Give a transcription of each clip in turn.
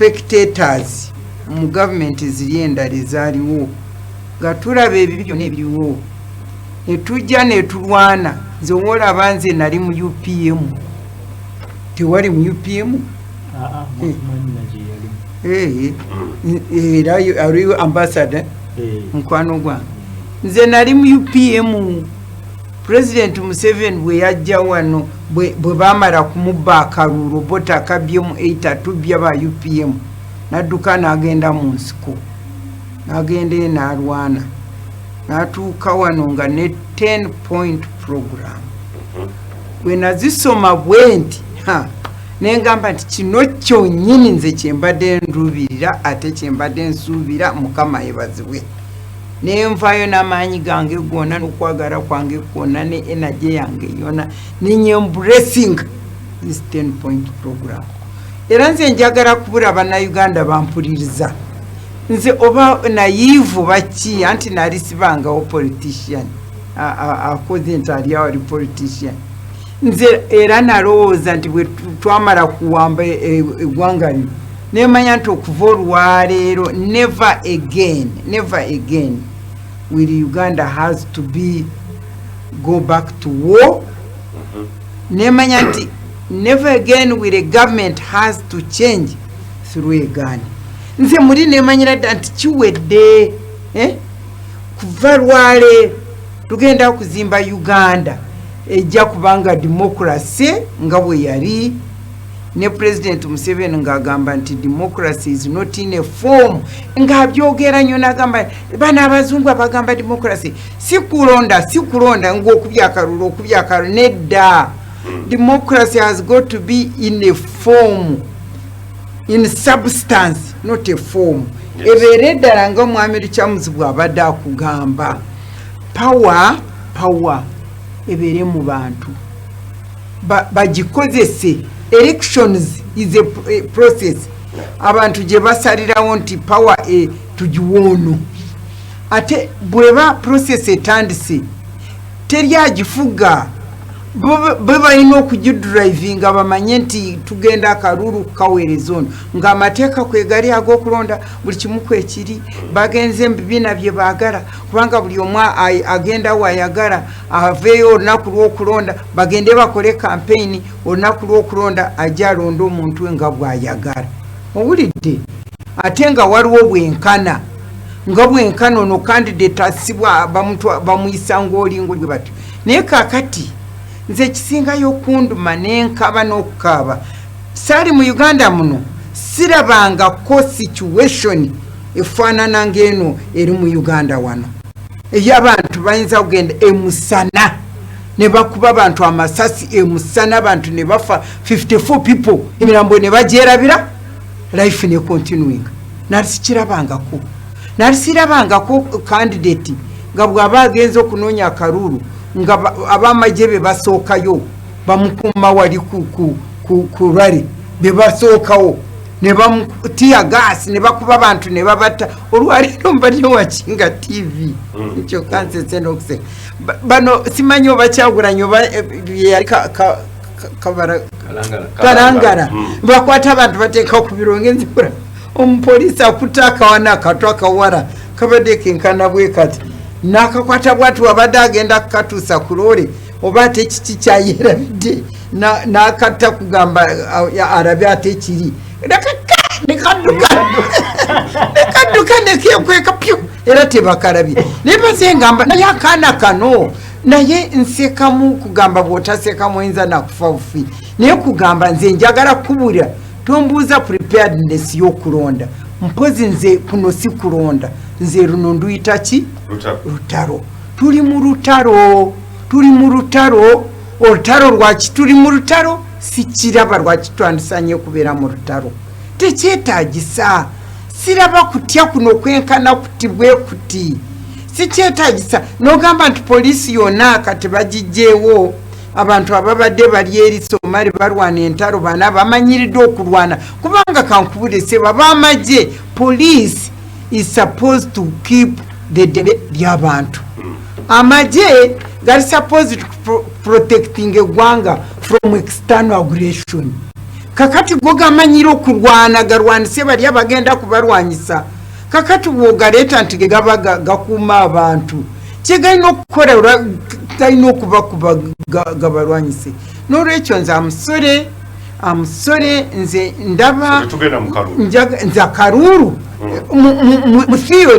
Spectators mu gavumenti ziri endala ezaaliwo, nga tulaba ebibi byonna ebiriwo, netujja netulwana. Nze woolaba, nze nali mu UPM. Tewali mu UPM? Aa, mumanyi na gye yalimu. Era aliwo ambassador. Eh. Mukwano gwange, nze nali mu UPM. President Museveni bwe yajja wano, bwe bamala kumubba akalulu, botakabyemu 8 atubbya ba UPM, nadduka n'agenda mu nsiko, n'agenda eyo n'alwana, n'atuuka wano nga ne 10 point program. Bwe nazisoma bwe nti, ha, nengamba nti kino kyonnyini nze kyembadde nduubirira, ate kyembadde nsuubira. Mukama yebazibwe. Nenvayo n'amaanyi gange gonna n'okwagala kwange kwonna ne energy yange yonna, nenyembracinga this 10 point program. Era nze njagala kubula Bannayuganda bampuliriza, nze oba naive baki, anti nali sibangawo politician. Akoze nti ali awo ali politician. Nze era nalowooza nti bwe twamala kuwamba eggwanga lino, nemanya nti okuva olwaleero, never again, never again will Uganda has to be go back to war. Nemanya nti never again will a government has to change through a gun. Nze muli nemanyira dda nti kiwedde, eh? Kuva lwaleero tugenda kuzimba Uganda ejja kubanga democracy nga bwe yali ne President Museveni, ng'agamba nti democracy is not in a form, ng'abyogera nnyo, n'agamba bano abazungu abagamba democracy si kulonda, si kulonda ng'okubya akalulu, okubya akalulu. Nedda, democracy has got to be in a form, in substance, not a form. Ebeere ddala nga omwami Lukyamuzi bw'abadde akugamba, power ebeere mu bantu, bagikozese. Elections is a process abantu gye basalirawo nti power tugiwoono. Ate bweba process etandise, teri agifuga. Bo balina okugidrivinga, bamanye nti tugenda akalulu kaweereza ono, ng'amateeka kwegali ag'okulonda, buli kimu kwekiri, bagenze mu bibiina bye baagala, kubanga buli omu agenda waayagala aveeyo olunaku lw'okulonda, bagende bakole kampeyini. Olunaku lw'okulonda ajja alonde omuntu we nga bw'ayagala. Owulidde? Ate nga waliwo bwenkana, nga bwenkana ono candidate asibwa bamuyisa ngaolingo gwe batyo. Naye kakati nze ekisingayo okunduma nenkaba n'okukaaba, saali mu Uganda muno sirabangako situation efaanana ng'eno eri mu Uganda wano, ey'abantu bayinza kugenda emusana ne bakuba abantu amasasi emusana, abantu ne bafa, 54 people, emirambo ne bagyerabira, life ne continuing. Nali sikirabangako, nali sirabangako candidate nga bw'aba agenza okunoonya akalulu, nga ab'amagye be basookayo bamukuuma wali ku rally, be basookawo ne bamutear gas, ne bakuba abantu ne babatta. Olwaleero mbadde watchinga TV, kyokka nsese n'okuseka. Bano simanyi oba Kyagulanyi oba yali Kalangala. Kalangala. Bakwata abantu, bateeka ku bironge enzikula, omupoliisi akutte akawana akato, akawala kabadde kenkana bwe kati, nakakwata bwati, wabadde agenda kukatuusa ku loole oba ate kiki kyayerabidde, n'akatta kugamba arabe ate kiri, nekadduka, nekadduka, nekekweka pyu, era tebakalabye. Naye baze ngamba naye akaana kano, naye nsekamu kugamba bw'otasekamu oyinza nakufa bufi. Naye kugamba nze njagala kubulira, tombuuza preparedness y'okulonda. Mpozi nze kuno si kulonda, nze luno nduyita ki? Lutalo. Lutalo. Tuli mu lutalo, tuli mu lutalo. Olutalo lwaki tuli mu lutalo? Sikiraba lwaki twandisanye kubeera mu lutalo. Tekyetagisa. Siraba kutya kuno kwenkana kuti bwe kuti, sikyetagisa. Nogamba nti poliisi yonna kati bagijjeewo, abantu ababadde bali eri Somali balwana entalo, bana bamanyiridde okulwana. Kubanga kankubule seba, bamagye, police is supposed to keep the ddembe ly'abantu. Amagye gali supposed to protecting eggwanga from external aggression. Kakati go gamanyire okulwana, galwanise bali abagenda kubalwanyisa. Kakati bwogaleeta nti gegaba gakuuma abantu, kyegalina okukola galina okubakuba gabalwanyise. N'olwekyo nze amusore amusore, nze ndaba nze akaruuru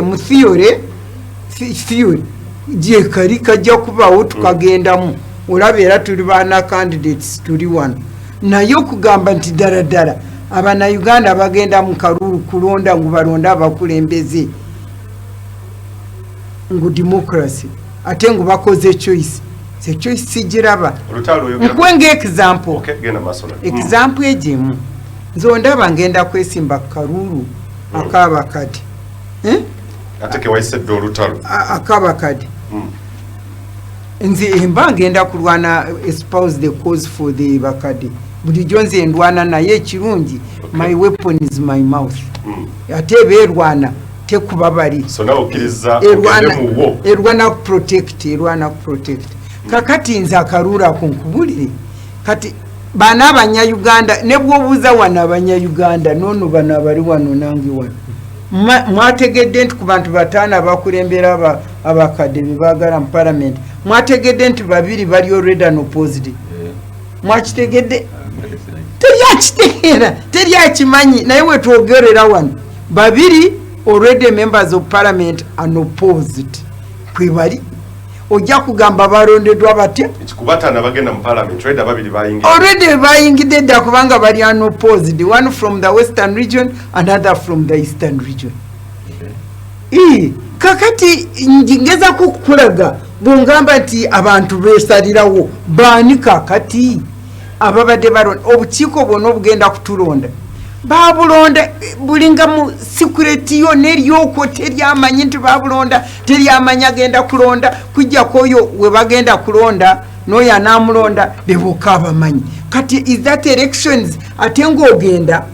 mu theory gyekali kajja kubaawo, tukagendamu. Olaba era tuli baana candidates, tuli wano. Naye okugamba nti ddala ddala Abannayuganda bagenda mu kaluulu kulonda ngu balonde abakulembeze ngu democracy, ate ngu bakoze choice, ze choice sigiraba. Nkuwenga example, example egimu. Nze ondaba ngenda kwesimba kaluulu akabakadde. Akabakadde nze emba ngenda kulwana, espouse the cause for the bakadde. Bulijjo nze ndwana, naye ekirungi, my weapon is my mouth. Ate eba erwana tekuba bali erwana protect, erwana protect. Kakati nze akaluulu ako nkubulire, kati bana Abanyayuganda ne bwobuuza wano Abanyayuganda nono bano abali wano nange wano, mwategedde nti ku bantu bataano abakulembera abakadde bebagala mu palamenti, mwategedde nti babiri bali already unopposed? Mwakitegedde? Teryakitegeera, teryakimanyi. Naye wetwogerera wano babiri already members of parliament unopposed kwebali. Ojja kugamba balondeddwa batya? Already bayingidde dda, kubanga bali unopposed, one from the Western Region, another from the Eastern Region. Kakati ngezako kukulaga, bwongamba nti abantu besalirawo baani, kakati ababadde balonda obukiiko bwonna obugenda kutulonda babulonda bulinga mu secret yonna eryokwo, teryamanyi nti babulonda, teryamanyi agenda kulonda, kujjako oyo we bagenda kulonda n'oyo anaamulonda bebokka abamanyi. Kati is that elections? Ate ng'ogenda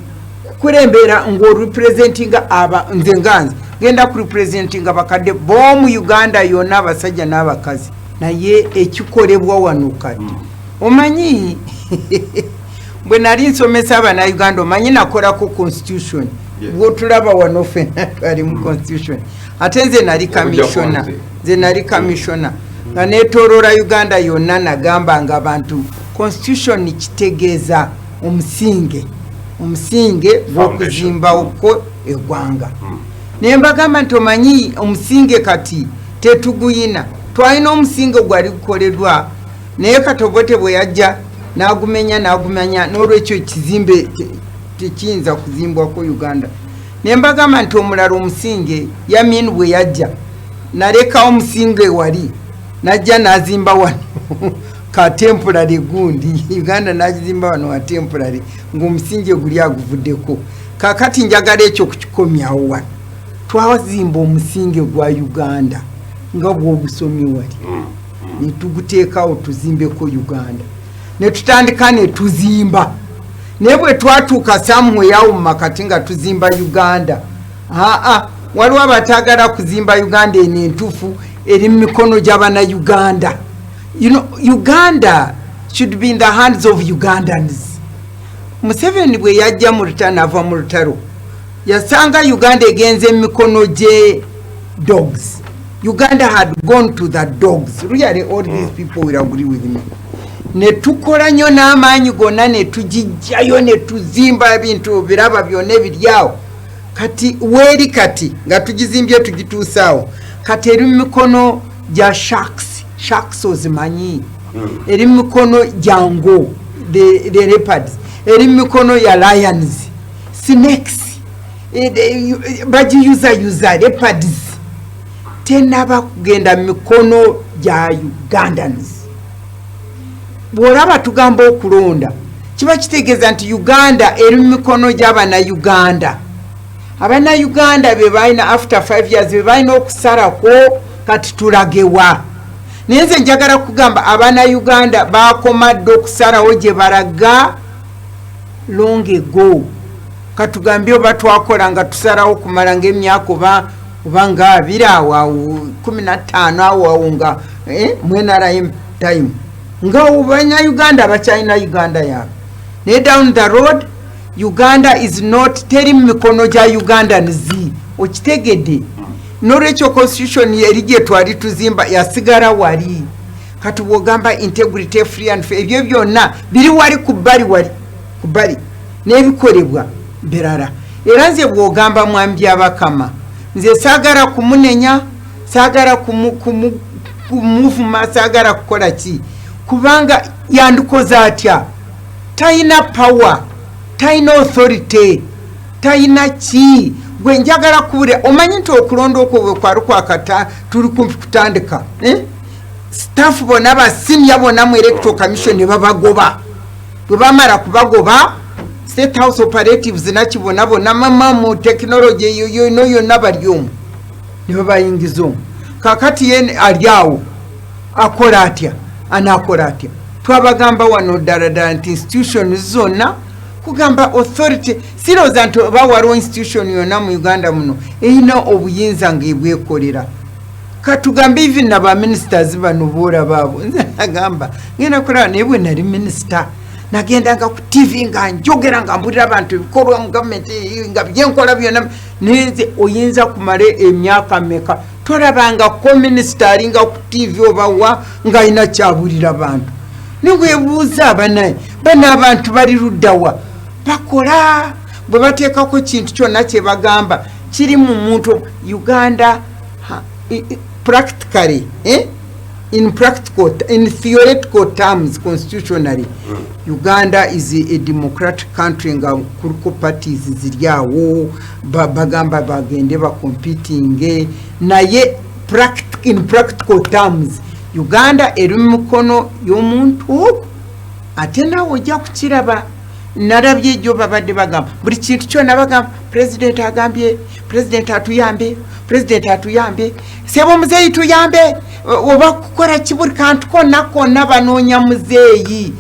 kukulembera ng'orepresentinga aba, nze nga nze genda kurepresentinga bakadde b'omu Uganda yonna, abasajja n'abakazi. Naye ekikolebwa wano kati, omanyi bwe nali nsomesa Abanauganda, omanyi nakolako constitution. Bwotulaba wano fena twali mu constitution. Ate nze nali commissioner, nze nali commissioner nga netolola Uganda yonna. Nagamba nga abantu constitution kitegeeza omusinge, omusinge gw'okuzimbawoko eggwanga. Naye mbagamba nti omanyi omusinge kati tetuguyina. Twalina omusinge gwali gukoleddwa, naye kati Obote bwe yajja n'agumenya, n'agumenya. N'olwekyo ekizimbe tekiyinza kuzimbwako Uganda. Naye mbagamba nti omulala omusinge, Yamin bwe yajja nalekawo omusinge wali, najja n'azimba wano ka temporary gundi Uganda, n'agizimba wano wa temporary ng'omusinge guli aguvuddeko. Kakati njagala ekyo kukikomyawo wano. Twazimba omusinge gwa Uganda nga bw'ogusomye wali, netuguteekawo tuzimbeko Uganda, netutandika netuzimba. Naye bwe twatuuka somewhere awo mu makati nga tuzimba Uganda, aa waliwo abatagala kuzimba Uganda eno entuufu eri mu mikono gy'Abanauganda. Uganda should be in the hands of Ugandans. Museveni bwe yajja mu lutalo, nava mu lutalo, yasanga Uganda egenze mu mikono gye dogs. Uganda had gone to the dogs, really. All these people will agree with me. Ne tukola nnyo n'amaanyi gonna ne tugijjayo, ne tuzimba ebintu biraba byonna ebiri awo. Kati weeri kati nga tugizimbye, tugituusaawo, kati eri mu mikono gya sharks. Sharks ozimanyi? Eri mu mikono gya ngo, the leopards, eri mu mikono ya lions, snakes, bagiyuzayuza, leopards. Tenaba kugenda mu mikono gya Ugandans. Bw'olaba tugamba okulonda, kiba kitegeeza nti Uganda eri mu mikono gy'Abanauganda. Abanauganda be balina, after 5 years be balina okusalako kati tulagewa. Naye nze njagala kugamba Abanauganda bakoma dde okusalawo gye balaga long ago. Katugambye oba twakola nga tusalawo kumala ngaemyaka oba nga 20 awo awo, 15 awo awo, nga mu NRM time, nga Bannayuganda bakyalina Uganda yaabwe. Naye down the road, Uganda is not, teri mu mikono gya Ugandans, okitegedde? Nolwekyo constitution eri gye twali tuzimba yasigala wali. Kati bwogamba integrity, free and fair, ebyo byonna biri wali ku bbali, wali ku bbali, n'ebikolebwa birala. Era nze bwogamba mwami Byabakama, nze saagala kumunenya, saagala kumuvuma, saagala kukola ki, kubanga yandikoze atya? Talina power, talina authority, talina ki. Gwe njagala kubulira, omanyi nti okulonda okwo bwe kwali kwakata, tuli kumpi kutandika, eh? Staff bonna, ba senior bonna mu Electoral Commission ne babagoba. Bwe bamala kubagoba, State House operatives naki bonna bonna, mama mu technology eyo yonna yonna bali omwo, ne babayingiza omwo. Kakati ye ali awo akola atya? Anaakola atya? Twabagamba wano ddala ddala nti institution zonna, kugamba authority, sirowooza nti oba waliwo institution yonna mu Uganda muno erina obuyinza ngaebwekolera. Katugambe even nabaministers bano boolaba abo, nze nagamba ngenda kulaba, naye bwe nali minisita nagendanga ku TV nga njogera, nga mbulira abantu ebikolwa mu gavumenti, nga byenkola byonna. Naye nze oyinza kumala emyaka meka tolabangako minisita alinga ku TV oba wa ng'alina kyabulira bantu? Niwebuuza abanaye bano abantu bali luddawa? Bakola bwe bateekako kintu kyonna kyebagamba kiri mu muntu. Uganda practically, eh? In practical, in theoretical terms, constitutionally, Uganda is a democratic country nga kuliko parties ziri awo, bagamba bagende bacompetinge, naye in practical terms Uganda eri mu mikono y'omuntu ogwo. Ate naawe ojja kukiraba, nalabye ejjo babadde bagamba buli kintu kyonna, bagamba President agambye, President atuyambe, President atuyambe, sebo muzeeyi tuyambe, oba kukola ki, buli kantu konna konna banoonya muzeeyi.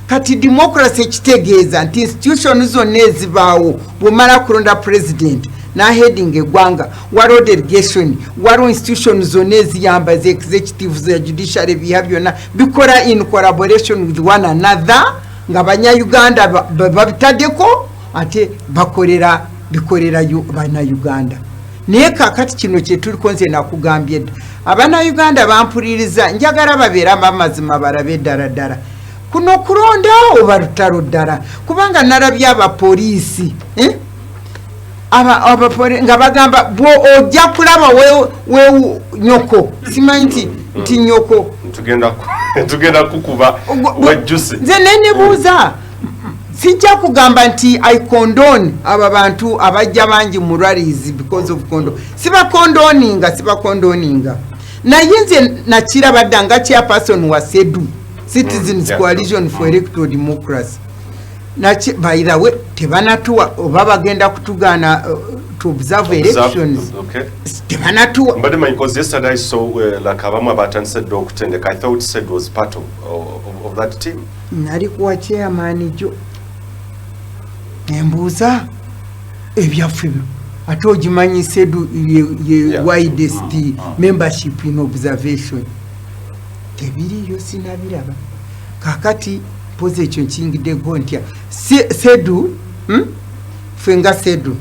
Kati democracy ekitegeeza nti institution zonna ezibaawo, bwomala kulonda president naheading eggwanga, waliwo delegation, waliwo institution zonna eziyamba, ze executive, za judiciary, biha byonna bikola in collaboration with one another, nga Bannayuganda babitaddeko, ate bakolera bikolera Bannayuganda. Naye kakati kino kyetuliko, nze nakugambye dda, Abannayuganda bampuliriza, njagala babeere abamazima, balabe ddala ddala kuno kulonda oba lutalo ddala, kubanga nalabye abapoliisi, eh? Nga bagamba bwo ojja kulaba we nyoko, simanyi nti nyoko. Tugenda kukuba wejjuse. Nze nenebuuza, sijja kugamba nti I condone abo bantu abajja bangi mu rallies because of condone, sibacondoninga, sibacondoninga, naye nze nakiraba dda nga chairperson wa CEDU, Citizens Coalition for Electoral Democracy. By the way, tebanatuwa oba bagenda kutugaana to observe elections? Okay. Tebanatuwa. Mbadde manyi, because yesterday I saw like abamu abatandise dda okutendeka. I thought CEDU was part of that team. Nali kuwa chairman jo nembuuza ebyaffe byo, ate ogimanyi CEDU ye widest membership in observation, tebiriyo, sinabiraba. Kakati mpozi ekyo nkiyingiddeko ntya? CEDU, Ffe nga CEDU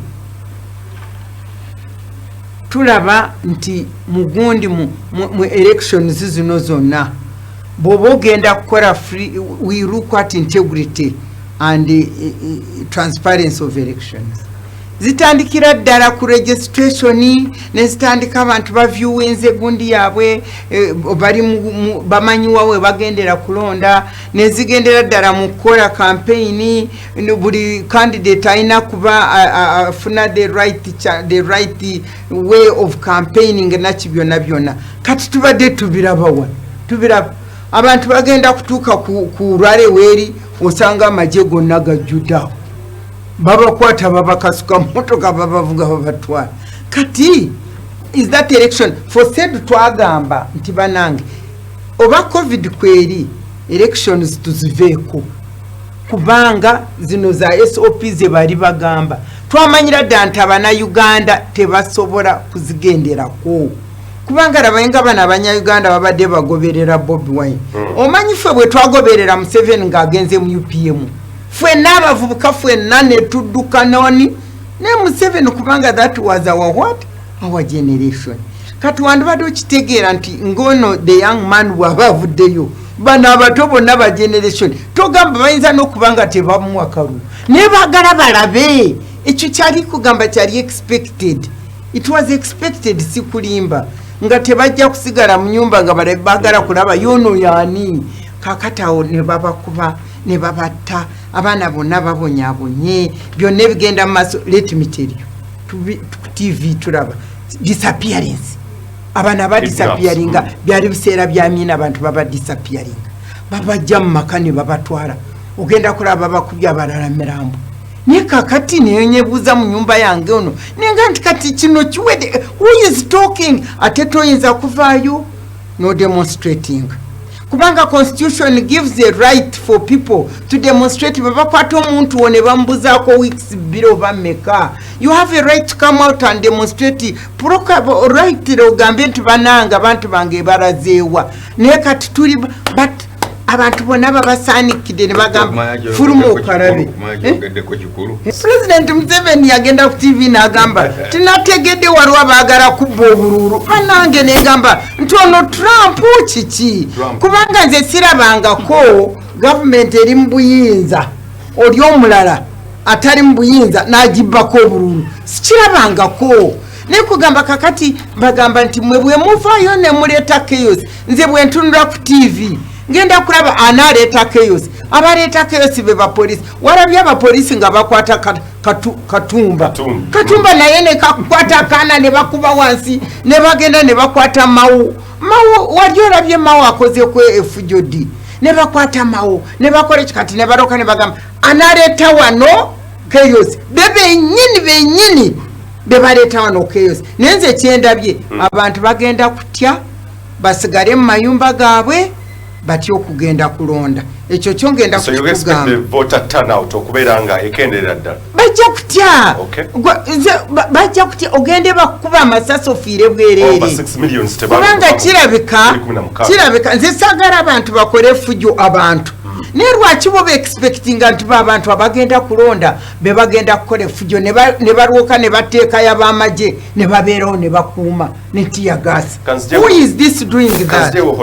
tulaba nti mugundi mu elections zino zonna, bw'oba ogenda kukola free, we look at integrity and transparency of elections. Zitandikira ddala ku registration, nezitandika abantu baviewinze gundi yaabwe, bali bamanyiwa we bagendera kulonda, nezigendera ddala mu kukola campaign. Buli candidate alina kuba afuna the right way of campaigning naki byonna byonna. Kati tubadde tubiraba wano, tubiraba abantu bagenda kutuuka ku rally weeri, osanga amagye gonna gajjudde awo, babakwata, babakasuka motoka, babavuga, babatwala. Kati is that election for CEDU? Twagamba nti banange, oba COVID kweri, elections tuziveeko, kubanga zino za SOP ze bali bagamba, twamanyira dda nti Abannayuganda tebasobola kuzigenderako, kubanga labaye nga bano Abanyayuganda babadde bagoberera Bobi Wine. Omanyi ffe bwe twagoberera Museveni ng'agenze mu UPM, Fwenna abavubuka fwenna netudduka noni ne Museveni, kubanga that was our what, our generation. Kati wandibadde okitegeera nti ngono the young man bw'aba avuddeyo, bano abato bonna ba generation togamba bayinza n'okuba nga tebamuwa kalulu, naye baagala balabe. Ekyo kyali kugamba kyali expected, it was expected. Si kulimba nga tebajja kusigala mu nyumba nga balabe, baagala kulaba yono yaani. Kakati awo ne babakuba ne babatta, abaana bonna babonyabonye, byonna ebigenda mu maaso. Let me tell you, ku TV tulaba disappearance, abaana badisappearinga. Byali biseera bya myina, abantu baba disappearinga, babajja mu maka ne babatwala, ogenda kulaba babakubye abalala mirambo. Naye kakati nenyebuuza mu nyumba yange ono nenga nti kati kino kiwedde, who is talking? Ate toyinza kuvaayo no demonstrating, kubanga constitution gives a right for people to demonstrate. Bwebakwata omuntu wo ne bamubuzaako weeks 2 oba meka, you have a right to come out and demonstrate, right, ogambe nti bananga abantu bange barazeewa. Naye kati tuli, but abantu bonna babasaanikidde ne bagamba fuluma okalabe. Yogeddeko kikulu. President Museveni yagenda ku TV n'agamba tinategedde waliwo abaagala kubba obululu. Banange, negamba nti ono Trump kiki? Trump. Kubanga nze sirabangako gavumenti eri mu buyinza, oli omulala atali mu buyinza n'agibbako obululu, sikirabangako. Naye kugamba kakati bagamba nti mwe bwe muvaayo ne muleeta chaos. Nze bwe ntunula ku TV ngenda kulaba anaaleeta chaos, abaleeta chaos be bapoliisi. Walabye abapoliisi nga bakwata Katumba. Katumba. Katumba naye nekakwata akaana ne bakuba wansi ne bagenda ne bakwata Mawu. Mawu wali olabye Mawu akozeku efujjo ddi? Ne bakwata Mawu ne bakola ekikati ne baloka ne bagamba analeeta wano chaos, be benyini benyini bebaleeta wano chaos. Naye nze kyendabye, abantu bagenda kutya, basigale mu mayumba gaabwe, batya okugenda kulonda. Ekyo kyo ngenda So you expect the kukugamba. voter turnout okubeera nga ekenderera ddala? Bajja kutya. Okay. Bajja kutya, ogende bakuba amasasi ofiire Over bwereere. 6 millions. Kubanga kirabika kirabika nze saagala abantu bakole efujjo abantu, naye lwaki bo beexpectinga nti ba abantu abagenda kulonda be bagenda kukola efujjo ne balwoka ne bateekayo ab'amagye ne babeerawo ne bakuuma ne teargas? Kanzije- Who is this doing that? Kanzijewo.